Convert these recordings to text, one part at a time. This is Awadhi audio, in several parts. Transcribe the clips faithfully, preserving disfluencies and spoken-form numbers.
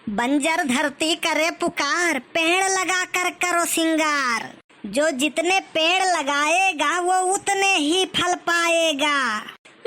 बंजर धरती करे पुकार, पेड़ लगा कर करो सिंगार। जो जितने पेड़ लगाएगा, वो उतने ही फल पाएगा।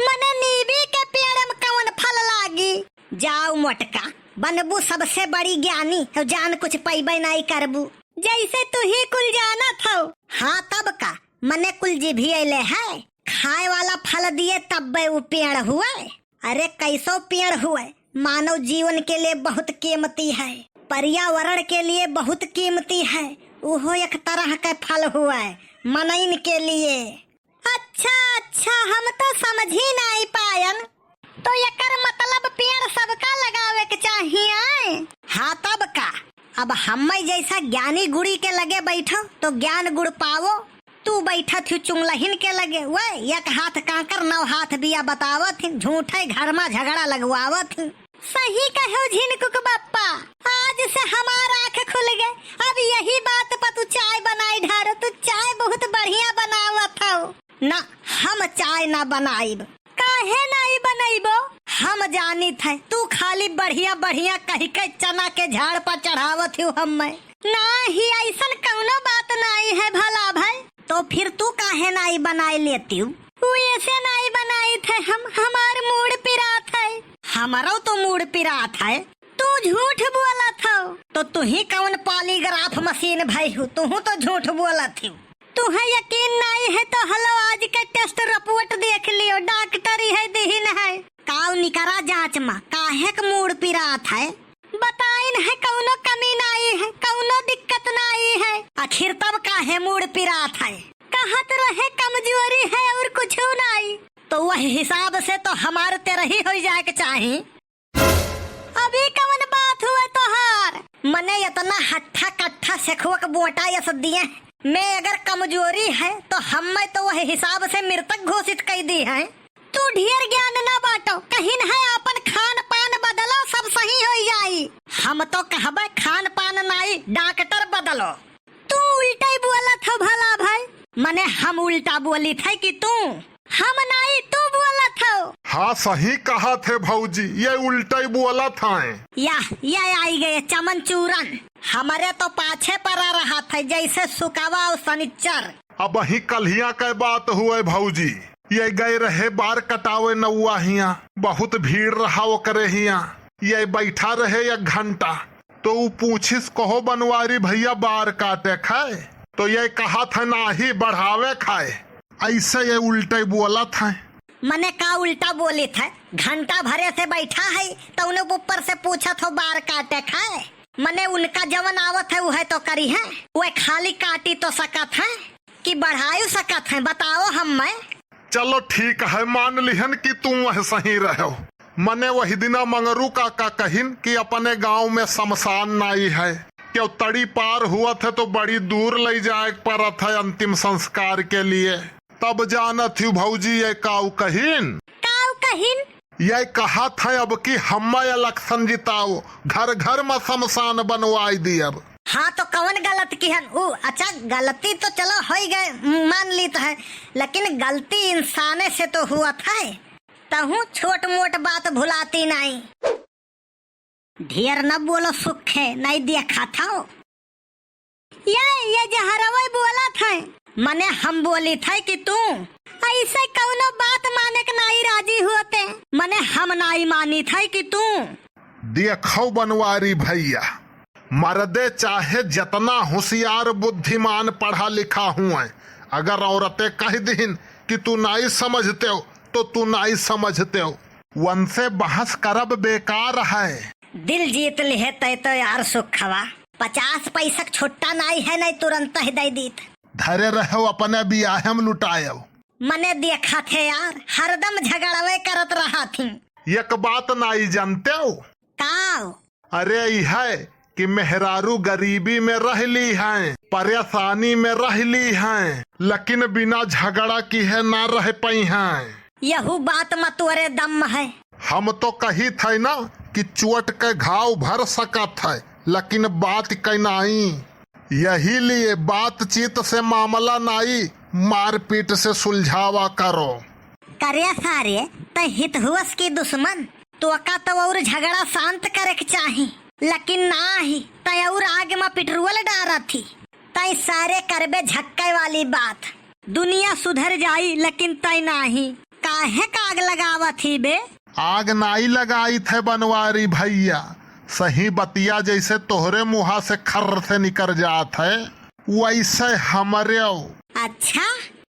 मने नीबी के पेड़ में कौन फल लागी? जाओ मोटका, बनबू सबसे बड़ी ज्ञानी, तो जान कुछ पइबे नाई करबू। जैसे तू ही कुल जानत हो। हाँ तब का, मने कुल जीभी अइले है, खाए वाला फल दिए तब्बे उ पेड़ हुए। अरे कैसो पेड़ हुए, मानव जीवन के लिए बहुत कीमती है, पर्यावरण के लिए बहुत कीमती है, उहो एक तरह के फल हुए मनइन के लिए। अच्छा, अच्छा, हम तो समझी नाई पायन। तो एकर मतलब पेड़ सबका लगावे के चाहिए। हाँ तब का, अब हम्मै जैसा ज्ञानी गुड़ी के लगे बैठो तो ज्ञान गुड़ पावो। तू बैठत ही चुंगलहिन के लगे, वह एक हाथ कांकर नौ हाथ बिया बतावत ही, झूठे घर मा झगड़ा लगवावत ही। सही कहो झिनकुक बप्पा, आज से हमार आँख खुल गए। अब यही बात पर तू चाय बनाई ढारो, तू चाय बहुत बढ़िया बनावत हो। ना, हम चाय ना बनाइब। काहे नाई बनइबो? हम जानित है, तू खाली बढ़िया बढ़िया कहि के चना के झाड़ पर चढ़ावत हिउ हम्मै। नाही, अइसन कउनो बात नाई है भला भाई। तो फिर तू काहे नाई बनाई लेतिउ? उ ऐसे नाई बनाइत है, हम, हमार मूड़ पिरात है। हमरो तो मूड़ पिरात है। तू झूठ बोलत हो। तो तुही कउन polygraph machine भई हू, तुहू तो झूठ बोलत हिउ। तुहे यकीन नाई है तो हलो आज के test report देख लियो, डॉक्टर ही है दिहिन है। काउ निकरा जाँच मा, काहे क मूड़ पिरात है? बताइन है कउनो कमी नाई है, कउनो दिक्कत नाई है। आखिर तब काहे मूड़ पिरात है? कहत रहे कमजोरी है और कुछ नाई। तो वह हिसाब से तो हमार तेरही होइ जाए के चाही। अभी कवन बात हुए तोहार? मने इतना हट्ठा कट्ठा सेखुआ के बोटा यस दिए। मैं अगर कमजोरी है तो हम्मै तो वह हिसाब से मृतक घोषित कइ दी है। तू ढेर ज्ञान ना बाटो, कहिन है आपन खान पान बदलो, सब सही होइ जाई। हम तो कहबे खान पान नाई, डॉक्टर बदलो। तू उल्टइ बोलत हो भला भाई। मने हम उल्टा बोलित है कि तू? हम नाई, तू बोलत हो। हाँ, सही कहत है भौजी, ये उल्टइ बोलत हैं। या, ये आई गए चमन चूरन। हमरे तो पाछे परा रहत है जैसे सुकवा और सनिच्चर। अबहीं कल्हिया के बात हुए भौजी, ये गए रहे बार कटावे नउआ हियाँ, बहुत भीड़ रहा ओकरे हियाँ। ये बैठा रहे एक घंटा, तो उ पूछिस, "कहो बनवारी भइया, बार काटे खाए?" तो ये कहत है, "नाही, बढ़ावे खाए।" ऐसे ये उल्टे बोलत है। मने का उल्टा बोलित है? घंटा भरे से बैठा है, तउने ऊपर से पूछत हो, "बार काटे खाए?" मने उनका जवन आवत है, उहे तो करिहैं। वह खाली काटी तो सकत हैं कि बढ़ायु सकत हैं, बताओ हम्मै। चलो ठीक है, मान लिहन कि तू वह सही रहो। मने वही दिना मंगरू काका कहिन कि अपने गाँव में शमशान नाई है, क्यों तड़ी पार हुअत है तो बड़ी दूर लइ जाए के परत है अंतिम संस्कार के लिए। तब जानत ही भौजी ये काऊ कहिन? काऊ कहिन? ये कहत है अब कि हम्मै election जिताओ, घर घर में शमशान बनवाई दियब। हाँ, तो कवन गलत किहन उ? अच्छा, गलती तो चलो होइ गए, मान लीत है, लेकिन गलती इंसाने से तो हुअत है। तहूँ छोट मोट बात भुलाती नाई। ढेर न बोलो सुखे, नाई देखत हो। ये, ये जहरवे बोलत है। मने हम बोलित है कि तू? ऐसे कउनो बात माने के नाई राजी होते। मने हम नाई मानित है कि तू? देखो बनवारी भइया, मरदे चाहे जतना होशियार बुद्धिमान पढ़ा लिखा हुए, अगर औरते कहि दिहिन कि तू नाई समझतेउ, तो तू नाई समझतेउ। वनसे बहस करब बेकार है। दिल जीत लिहे तै तो यार सुखवा, पचास पैसा क छुट्टा नाई है, नाई तुरंत ही दइ दीत। धरे रहो, अपने बियाहे म लुटायव। मने देखत है यार, हरदम झगड़वे करत रहत ही। एक बात नाई जनतेउ? काव? अरे, ई है कि मेहरारू गरीबी में रह ली हैं, परेशानी में रह ली हैं, लेकिन बिना झगड़ा किहे ना रह पइहैं। यहू बात म तोरे दम है। हम तो कहित है ना कि चोट के घाव भर सकत है, लेकिन बात के नाई। यही लिए बातचीत से मामला नाई, मारपीट से सुलझावा करो। करे सारे, तै हित हुअस कि दुश्मन? तोका तो और झगड़ा शांत करे के चाही। लेकिन नाही, तै और आग में पेट्रोल डारत ही। तै सारे करबे झक्के वाली बात। दुनिया सुधर जाई, लेकिन तै नाही। काहे का आग लगावत ही बे? आग नाई लगाइत है बनवारी भैया, सही बतिया जैसे तोहरे मुहा से खर्र से निकर जात है, वैसे हमरेउ। अच्छा?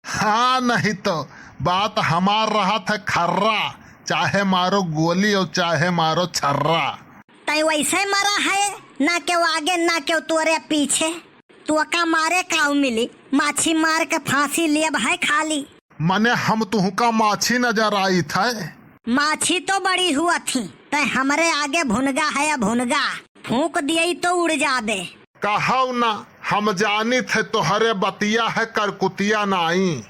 हाँ, नहीं तो बात हमार रहत है खर्रा, चाहे मारो गोली और चाहे मारो छर्रा। तै वैसे मरा है, ना केहू आगे, ना केहू तोरे पीछे। तोका मारे काऊ मिली, माछी मार के फांसी लेब है खाली। मने हम तुहका माछी नजर आइत है? माछी तो बड़ी हुआ थी, तै हमरे आगे भुनगा है भुनगा, फूंक दियई तो उड़ जाबे। कहौ ना, हम जानित है तोहरे बतिया है करकुतिया नाई।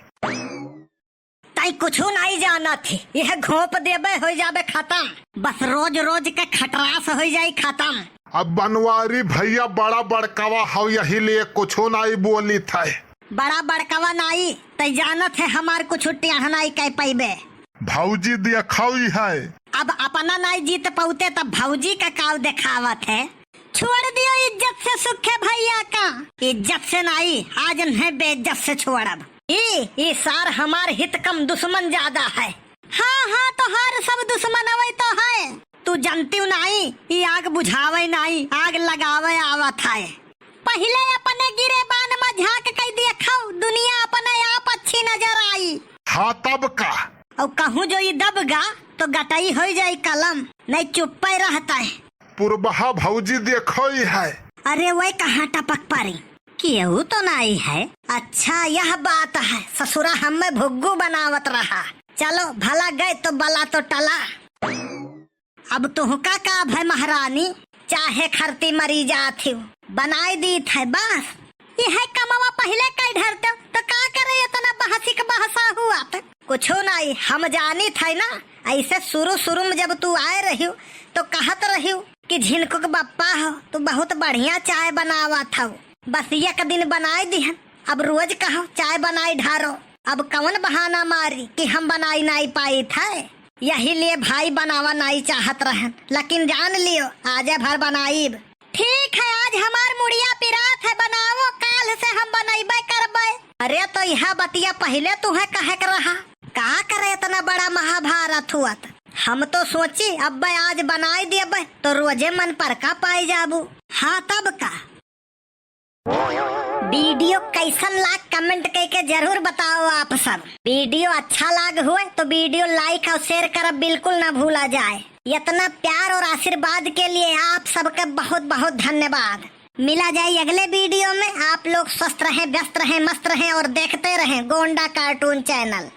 तै कुछू नाई जानत ही, यह घोंप देबे हो जाबे खत्म, बस रोज रोज के खटरास हो जाई खत्म। अब बनवारी भैया बड़ा बड़कवा हौ, यही लिए कुछू नाई बोलित है। बड़ा बड़कवा नाई, तै जानत है हमार कुछ टेढ़ नाई कह पइबे। भौजी देखौई है। अब अपना नाई जीत पौते तब भौजी का काव देखावत है। छोड़ दियो इज्जत से सुखे भैया का। इज्जत से नाई, आज नहीं बेइज्जत से छोड़ब। ई, ई सार हमार हित कम दुश्मन ज्यादा है। हाँ, हाँ, तोहार सब दुश्मन अवै तो है। तू जानतिउ नाई, ई आग बुझावै नाई, आग लगावै आवत है। पहिले अपने गिरेबान में झांक के देखौ, दुनिया अपने आप अच्छी नजर आई। हाँ, तब का? और कहूँ जो ई दबगा, तो गटई हो जाई कलम, नहीं चुप्पे रहता है। पुरबहा भौजी देखौई है। अरे, वै कहाँ टपक परी? केहू तो नाई है। अच्छा, यह बात है, ससुरा हमें भुग्गू बनावत रहा। चलो, भला गए तो बला तो टला। अब तुहका का भय महारानी, चाहे खरती मरी जात हिउ, बनाई दीत है बस। यह कमवा पहिले कई ढरते तो का करे इतना बहसी के बहसा हुआ त? कुछो नाई, हम जानित है ना, ऐसे शुरू शुरू में जब तू आए रहिउ तो कहत रहिउ कि झिनकू के बप्पा हो, तू बहुत बढ़िया चाय बनावत हौ। बस एक दिन बनाई दिहन, अब रोज कहो चाय बनाई ढारो। अब कौन बहाना मारी कि हम बनाई नाई पाइत है? यही लिए भाई बनावा नाई चाहत रहन, लेकिन जान लियो, आजे भर बनाईब। ठीक है, आज हमार मुड़िया पिरात है, बनावो, काल से हम बनैबे करबे। अरे, तो यह बतिया पहिले तुहे कहे के रहा, का करे इतना बड़ा महाभारत हुआ त? हम तो सोची, अब्बे आज बनाई देबे, तो रोजे मन पर का पाई जाबू। हाँ, तब का। वीडियो कैसन लाग, comment कइके जरूर बताओ आप सब। वीडियो अच्छा लाग हुए तो वीडियो like और share करब बिल्कुल ना भूला जाए। इतना प्यार और आशीर्वाद के लिए आप सबके बहुत बहुत धन्यवाद। मिला जाए अगले वीडियो में। आप लोग स्वस्थ रहें, व्यस्त रहें, मस्त रहें और देखते रहें गोंडा cartoon channel।